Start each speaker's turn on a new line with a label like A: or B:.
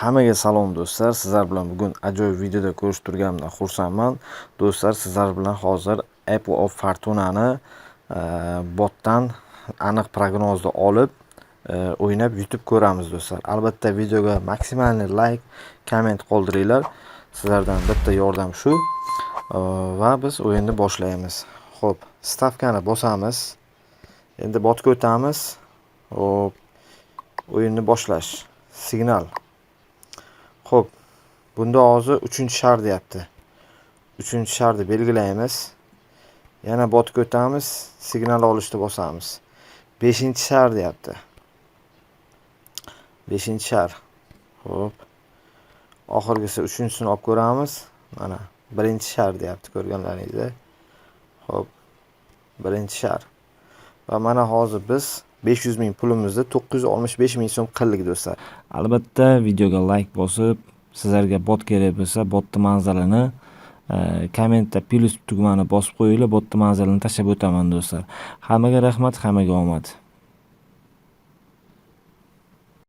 A: Hammaga salom, do'stlar. Sizlar bilan bugun ajoyib videoda ko'rishib turganimdan xursandman. Do'stlar, sizlar bilan hozir Apple of Fortuna'ni botdan aniq prognozni olib, o'ynab yutib ko'ramiz, do'stlar. Albatta, videoga максимальный лайк, коммент qoldiringlar. Sizlardan bitta yordam shu. Va biz o'yinni boshlaymiz. Xo'p, stavkani bosamiz. Endi botga o'tamiz. Xo'p, o'yinni boshlash. Signal. Xo'p, bunda hozir 3-shar deyapti. 3-sharni belgilaymiz. Yana botga o'tamiz, signal olishni bosamiz. 5-shar deyapti. 5-shar. Xo'p. Oxirgisi, uchinchisini olib ko'ramiz. Mana, 1-shar deyapti, ko'rganlaringizdek. Xo'p. 1-shar. Va mana hozir biz 500 ming pulimizni 965 ming so'm qildik, do'stlar. Albatta, videoga like bosib, sizlarga bot kerak bo'lsa, botni manzilini kommentda plyus tugmani bosib qo'yinglar, botni manzilini tashlab o'taman, do'stlar. Hammaga rahmat, hammaga omad.